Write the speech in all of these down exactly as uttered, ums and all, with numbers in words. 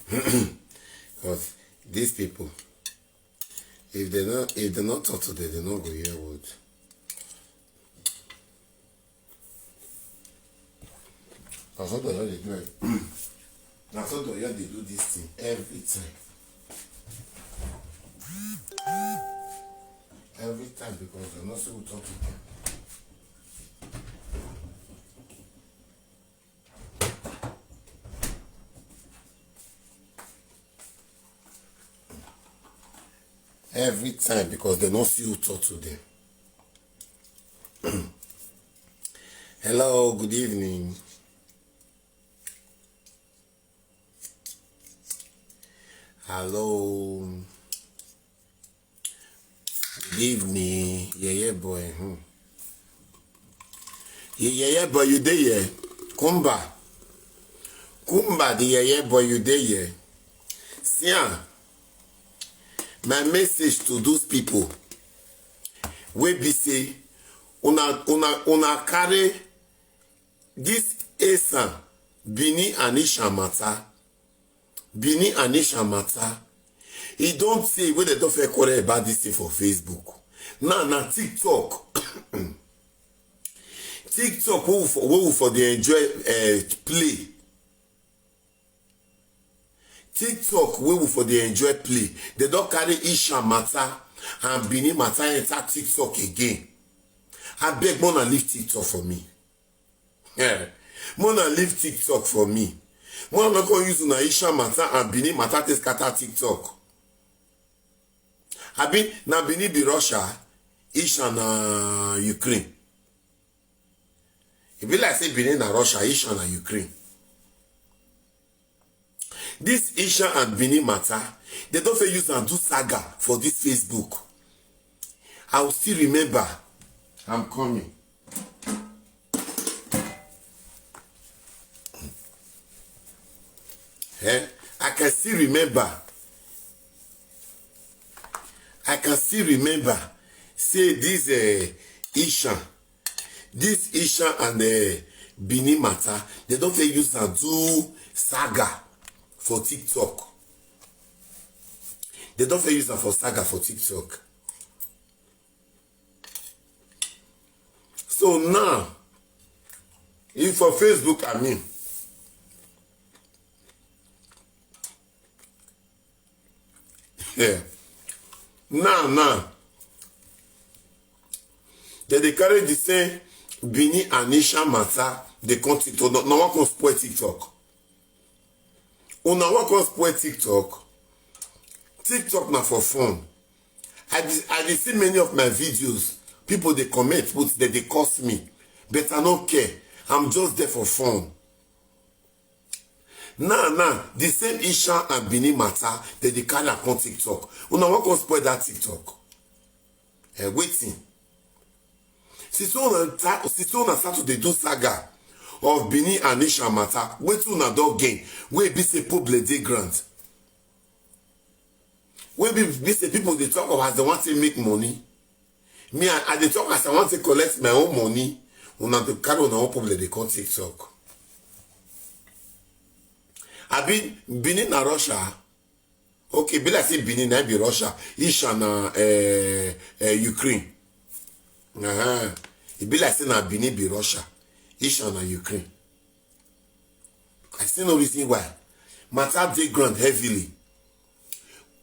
Because these people, if they not, if they not talk today, they not go hear word. Na so they dey do it. Na so they dey do this thing every time. Every time, because they no see who talk to them. Every time, because they no see who talk to them. Hello, good evening. Hello. Good evening, yeah, yeah, boy. Hmm. Yeah, yeah, yeah, boy, you dey here? Kumba. Kumba, the yeah, yeah, boy, you dey here? See am. My message to those people wey be say una, una, una carry this Esan, Benin and Ishan matter. Benin and Ishan matter. E don tey wey dem don first quarrel about this thing for Facebook. Now na TikTok. TikTok wey we for, wey we for dey enjoy, eh, play. TikTok wey we for dey enjoy play. Dem don carry Ishan matter and Benin matter enter TikTok again. Abeg, una leave TikTok for me. Eh, una leave TikTok for me. Una no come use una Ishan matter and Benin matter take scatter TikTok. Abi na Benin be Russia, Ishan na Ukraine. E be like say Benin na Russia, Ishan na Ukraine. This Ishan and Benin matter, dem don first use am do saga for this Facebook. I will still remember. I'm coming. Eh? I can still remember. I can still remember. Say this, eh, Ishan, this Ishan and, eh, Benin matter, dem don first use am do saga for TikTok. Dem don first use am for saga for TikTok. So now, if for Facebook, I mean, yeah. Now, now, dem dey carry the same Benin and Ishan matter, dem come TikTok. No, no one come spoil TikTok. Una wan come spoil TikTok? TikTok na for fun. I dey, I dey see many of my videos, people dey comment, but dem dey curse me. But I no care. I'm just there for fun. Now, now, the same Ishan and Benin matter, dem dey carry am come TikTok. Una wan come spoil that TikTok? Eh, wetin? Since una ta-, since una start to dey do saga of Benin and Ishan matter, wetin una don gain wey be say problem dey ground? Wey be, be say people dey talk of as dem wan take make money. Me, I, I dey talk as I wan take collect my own money. Una dey carry una own problem dey come TikTok. Abi Benin na Russia? Okay, be like say Benin na be Russia, Ishan na, eh, eh, Ukraine. Uh-huh. E be like say na Benin be Russia, Ishan na Ukraine. I see no reason why. Matter dey ground heavily.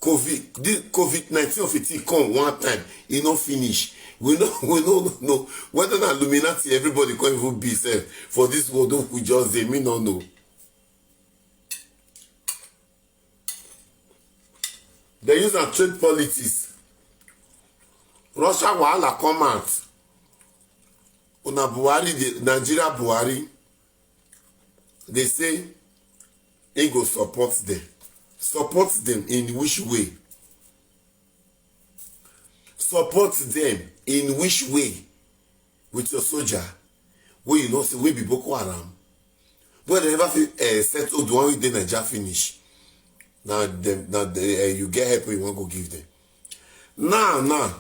COVID, this COVID nineteen of eighteen come one time, e no finish. We no, we no know whether na Illuminati everybody come even be sef for this world wey we just dey, me no know. Dem use am trade politics. Russia wahala come out. Una Buhari, the Nigeria Buhari, dey say he go support them. Support them in which way? Support them in which way? With your soldier, wey you know say wey be Boko Haram, wey dem never fit, eh, settle the one wey dey Naija finish. Na dem, na the, eh, you get help wey you wan go give them. Now, now,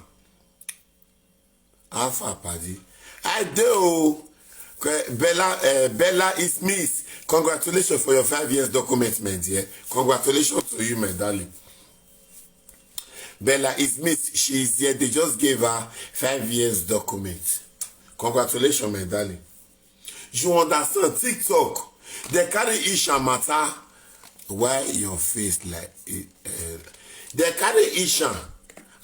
how far, padi? I dey o. Ke- Bella, uh, Bella is Miss. Congratulations for your five years document, my dear. Congratulations to you, my darling. Bella is Miss. She is here. They just gave her five years document. Congratulations, my darling. You understand? TikTok. They carry Isha matter. Why your face like? Uh, they carry Isha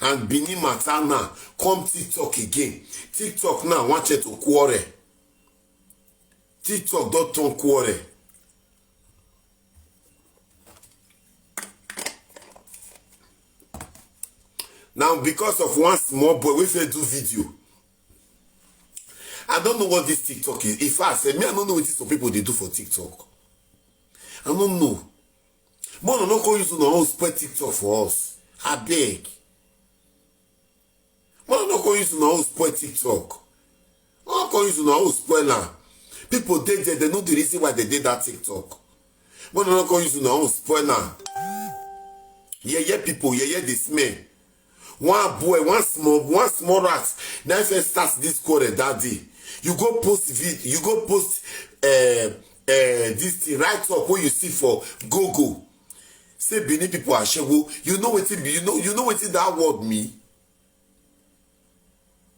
and Bini matter now. Come TikTok again. TikTok now want you to quarrel. TikTok don't turn quarrel. Now, because of one small boy, we fit do video. I don't know what this TikTok is. In fact, say me, I don't know what some people they do for TikTok. I don't know. But no, no, come use no spoil TikTok for us. I beg. But no, come use no spoil TikTok. No, come use no spoil am. People dey there, they know the reason why they did that TikTok. But no, come use no spoil am. Yeah, yeah, people, yeah, yeah, this man. One boy, one small, one small rat. Now if I start this quarrel that day, you go post vid, you go post uh, uh, this thing, write up what you see for Google. Say Benin people are shewo. You know what it be? You know, you know what it that word me?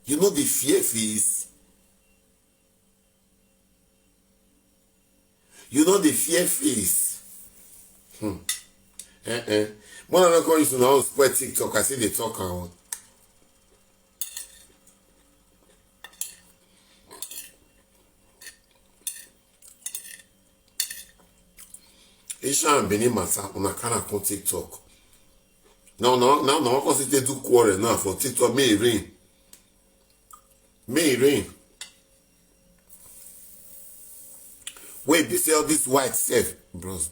You know the fear face. You know the fear face. Hmm. Eh eh. When I don't call you to now spoil TikTok, I see they talk out. Isha and Benin matter, una kind of come TikTok. No, no, no, no, because they do quarrel now for TikTok. Me rain. Me rain. Wait, they sell this white self, bros.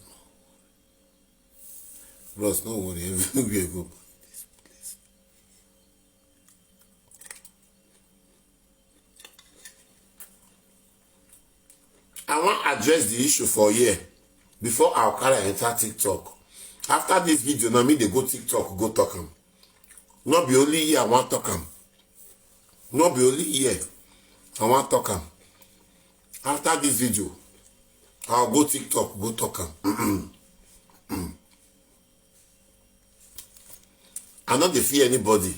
Bros, no worry. Everywhere go. I wan address the issue for here before I carry enter TikTok. After this video, now me they go TikTok, go talk am. Not be only here I want talk am. Not be only here I want talk am. After this video, I'll go TikTok, go talk am. I no dey fear anybody.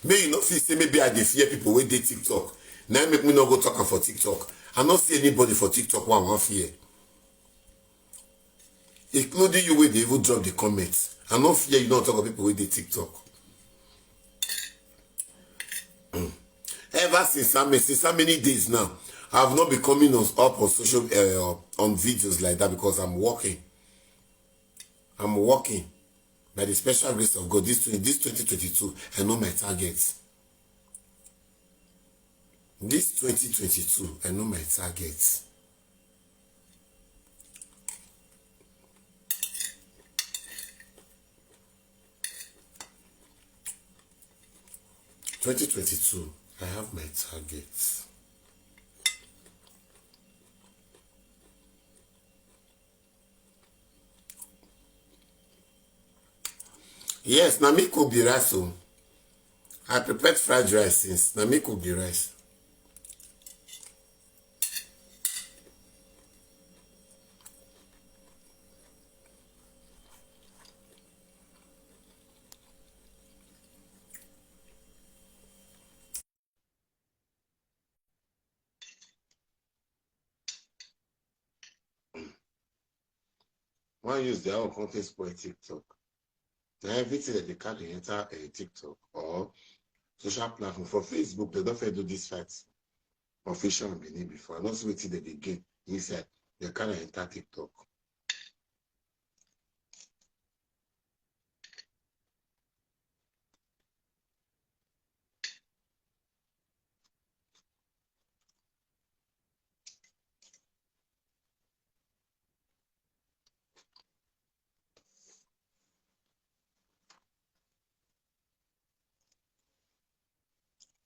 May you not feel say maybe I dey fear people wey dey TikTok. Now make me not go talk am for TikTok. I no see anybody for TikTok who I wan fear. Including you wey dey even drop the comments. I no fear you don't talk of people wey dey TikTok. Mm. Ever since I mean, since how many days now, I've not been coming on, up on social uh, on videos like that because I'm working. I'm working. By the special grace of God, this twenty, this twenty twenty-two, I know my target. This twenty twenty-two, I know my target. Twenty twenty-two, I have my target. Yes, na me cook the rice o. I prepared fried rice since. Na me cook the rice. One use their own content spoil TikTok. Na everything that they carry enter uh, TikTok or social platform. For Facebook, they don't fit do this fight official on Benin before. I don't see wetin they dey gain inside. They carry enter TikTok.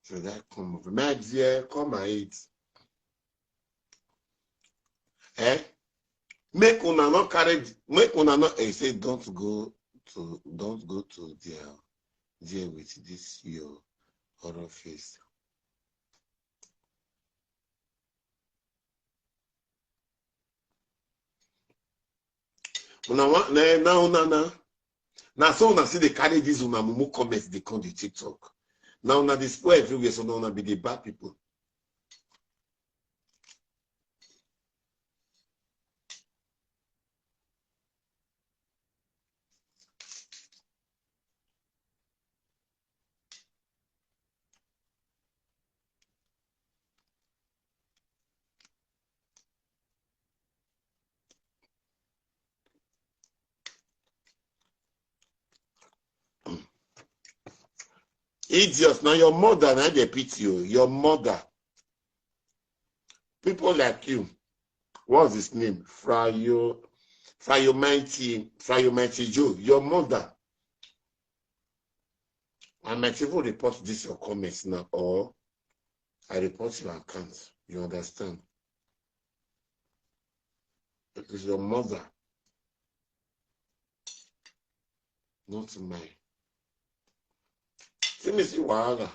Should I come over? My dear, come and eat. Eh? Make una not carry, make una not, eh, say don't go to, don't go to there, there with this your horror face. Una wan, na, na, una, na. Na so una see dey carry this una mumu comments dey come the TikTok. Na una dey spoil everywhere, so na una be the bad people. Idiot, now your mother, now they pity you. Your mother. People like you. What's his name? Frayo, Frayo Mighty, Frayo Mighty Joe. Your mother. I might even report this your comments now, or I report your account. You understand? It is your mother, not mine. See me see wahala.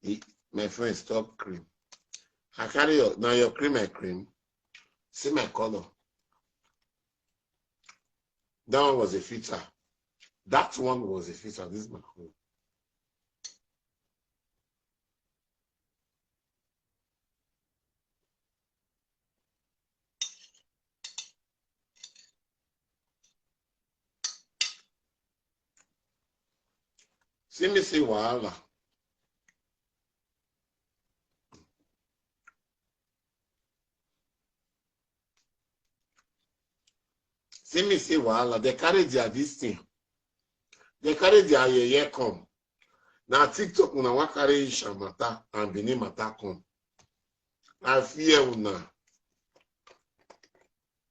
Eh, my friend, stop cream. I carry your, now your cream, my cream. See my color. That one was a filter. That one was a filter. This is my color. See me see wahala. See me see wahala. They carry their this thing. They carry their yeye come. Now TikTok una wan carry Isha matter and Benin matter come. I fear una.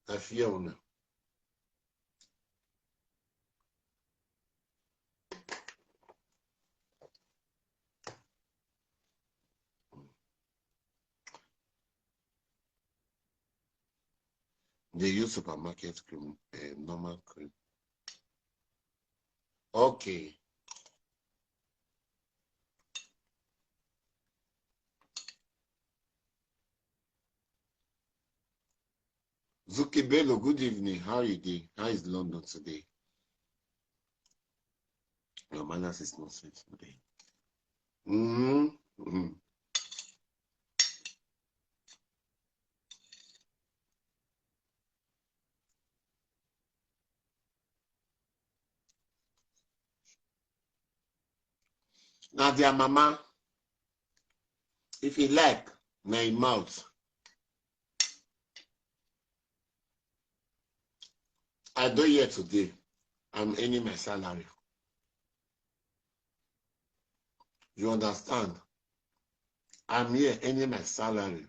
I fear una. They use supermarket cream, uh, normal cream. Okay. Zuki Bello, good evening. How are you doing? How is London today? Your manners is not sweet today. Mm-hmm. Mm-hmm. Now their mama, if you like, my mouth. I don't hear today. I'm earning my salary. You understand? I'm here earning my salary.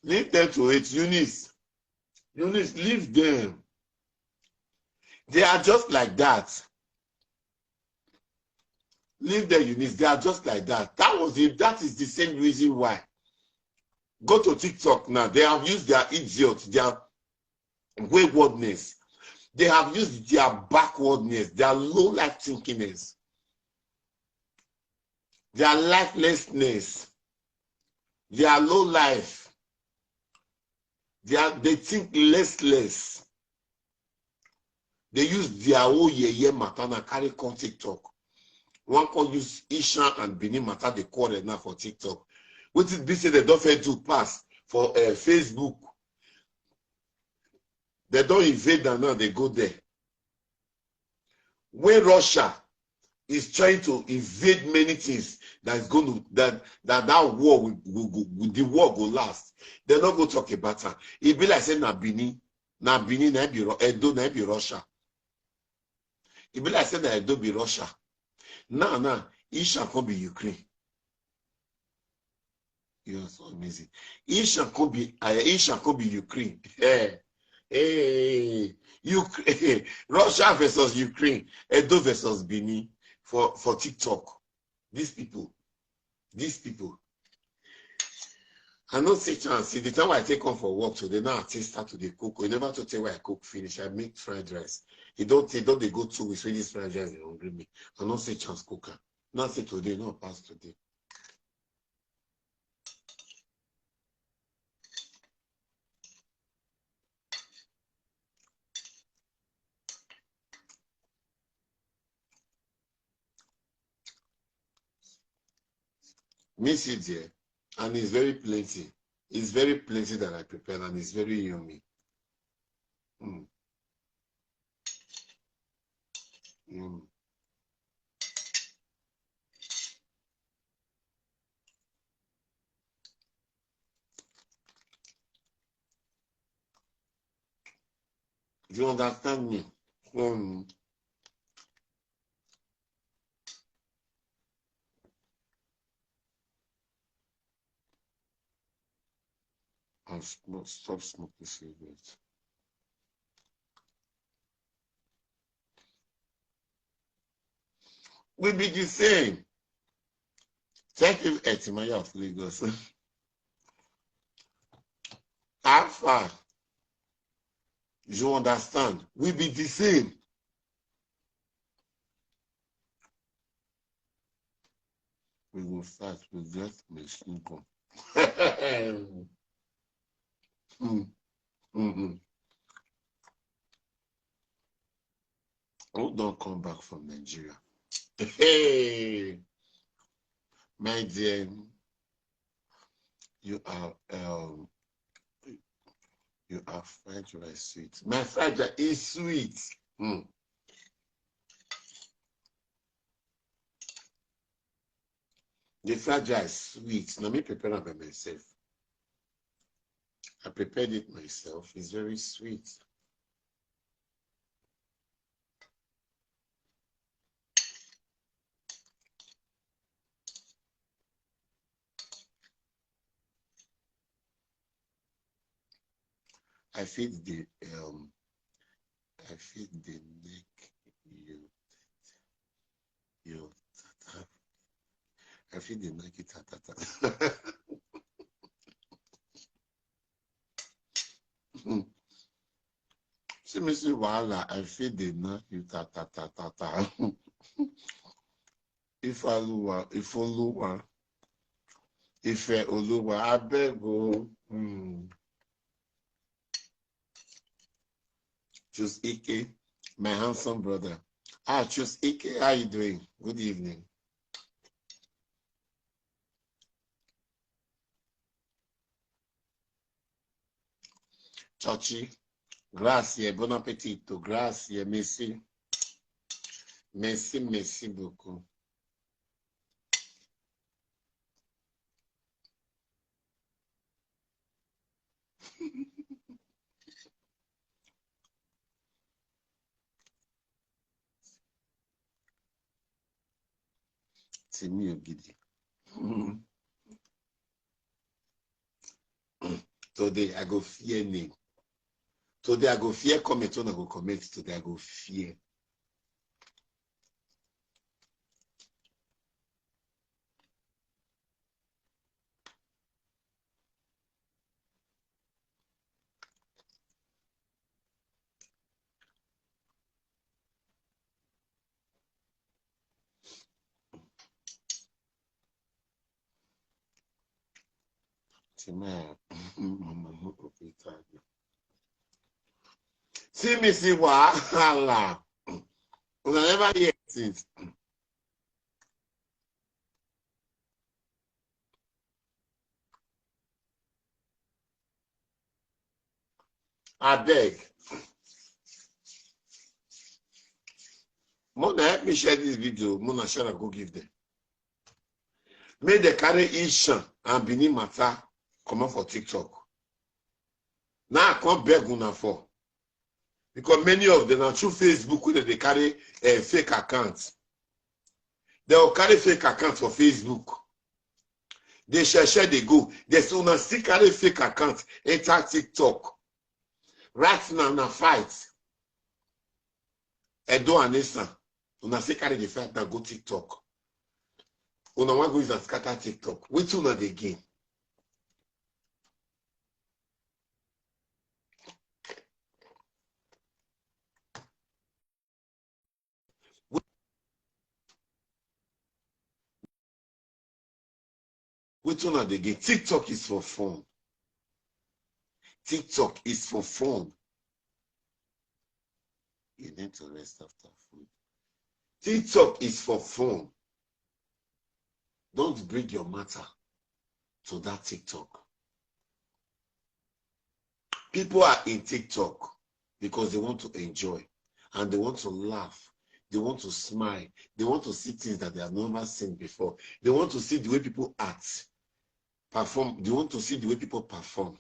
Leave them to it, Eunice. Eunice, leave them. They are just like that. Leave them, Eunice. They are just like that. That was it. That is the same reason why. Go to TikTok now. They have used their idiot, their waywardness. They have used their backwardness, their low life thinkingness, their lifelessness, their low life. They are, they think less, less. They use their own yeye matter na carry come TikTok. One come use Isha and Benin matter dey quarrel now for TikTok. Wetin be say they don fit do pass for, uh, Facebook. They don invade am now, they go there. When Russia is trying to invade many things that is going to, that, that, that war will, will, will, will, the war go last. They no go talk about am. E be like say na Benin, na Benin, na be Ru-, Edo, na be Russia. E be like say na Edo be Russia. Now, now, Isha come be Ukraine. You are so amazing. Isha come be, uh, Isha come be Ukraine. Hey, hey, Ukraine, Russia versus Ukraine, Edo versus Benin for, for TikTok. These people, these people. I no see chance. See, the time I take on for work today, now I take start to dey cook. You never to tell where I cook finish. I make fried rice. E don, e don dey go two weeks when this fried rice dey hungry me. I no see chance cook am. Not say today, no pass today. Miss it there, and it's very plenty. It's very plenty that I prepared, and it's very yummy. Mm. Mm. You understand me? Mm. And smoke, stop smoking cigarettes. We be the same. Thank you, Etimaya of Lagos. How far? You understand? We be the same. We go fight, we get machine gun. Mm. Mm-hmm. Who don't come back from Nigeria? Hey, my dear, you are um, you are fried rice sweet. My fried rice is sweet. Mm. The fried rice sweet. Let me prepare it by myself. I prepared it myself. It's very sweet. I feed the um I feed the neck you you I feed the neck ta ta ta. See me see wahala, I feed the neck you ta ta ta ta ta. If Oluwa, if Oluwa, if Oluwa, I beg oh. Hmm. Choose Ike, my handsome brother. Ah, Choose Ike, how you doing? Good evening. Chachi, grazie, buon appetito, grazie, merci. Merci, merci beaucoup. Timi Ogidi. Today I go fear name. Today I go fear comment when I go comment. Today I go fear. See me see wahala. Una never hear since. Abeg. Mona, help me share this video. Mona, share and go give them. Make they carry Ishan and Benin matter comot for TikTok. Now I come beg una for. Because many of them are through Facebook wey they carry a fake account. They will carry fake account for Facebook. They share share they go. There's una still carry fake account enter TikTok. Right now na fight. Edo and Esan. Una still carry the fight now go TikTok. Una wan go use and scatter TikTok. Wetin una dey gain? Wetin una dey get? TikTok is for fun. TikTok is for fun. You need to rest after food. TikTok is for fun. Don't bring your matter to that TikTok. People are in TikTok because they want to enjoy and they want to laugh. They want to smile. They want to see things that they have never seen before. They want to see the way people act, perform. They want to see the way people perform,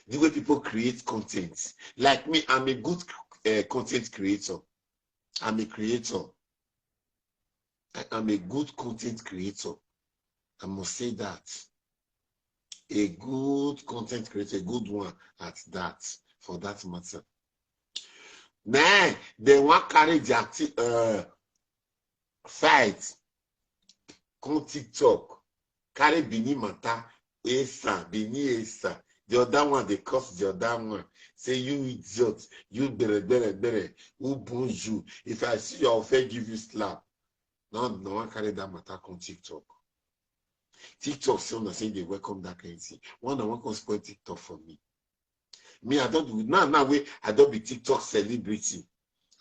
the way people create content. Like me, I'm a good uh, content creator. I'm a creator. I am a good content creator. I must say that. A good content creator, a good one at that, for that matter. Nah, they want carry their uh, fight. Come TikTok, carry Benin matter, Esa, Benin Esa. The other one, they curse the other one. Say, "You idiot, you bere, bere, bere, who born you? If I see you, I'll fair give you slap." Now, no one carry that matter come TikTok. TikTok say una say they welcome that kind of thing. One, I want to spoil TikTok for me. Me, I don't do now. Now, wait, I don't be TikTok celebrity.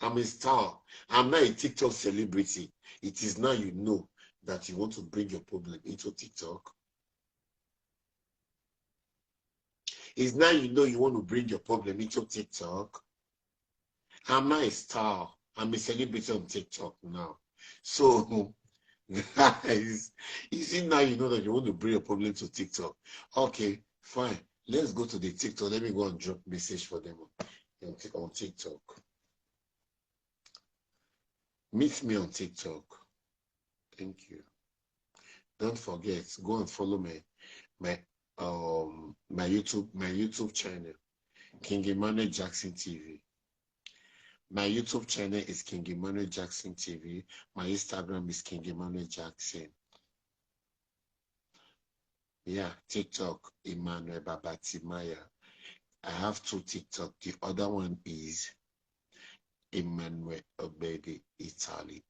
I'm a star. I'm not a TikTok celebrity. It is now you know that you want to bring your problem into TikTok. It's now you know you want to bring your problem into TikTok. I'm not a star. I'm a celebrity on TikTok now. So, guys, you see now you know that you want to bring your problem to TikTok. Okay, fine. Let's go to the TikTok. Let me go and drop message for them on, on TikTok. Meet me on TikTok. Thank you. Don't forget, go and follow my my um my YouTube my YouTube channel, King Emmanuel Jackson T V. My YouTube channel is King Emmanuel Jackson T V. My Instagram is King Emmanuel Jackson. Yeah, TikTok, Emmanuel Babatimaya. I have two TikTok. The other one is Emmanuel Obedi Italy.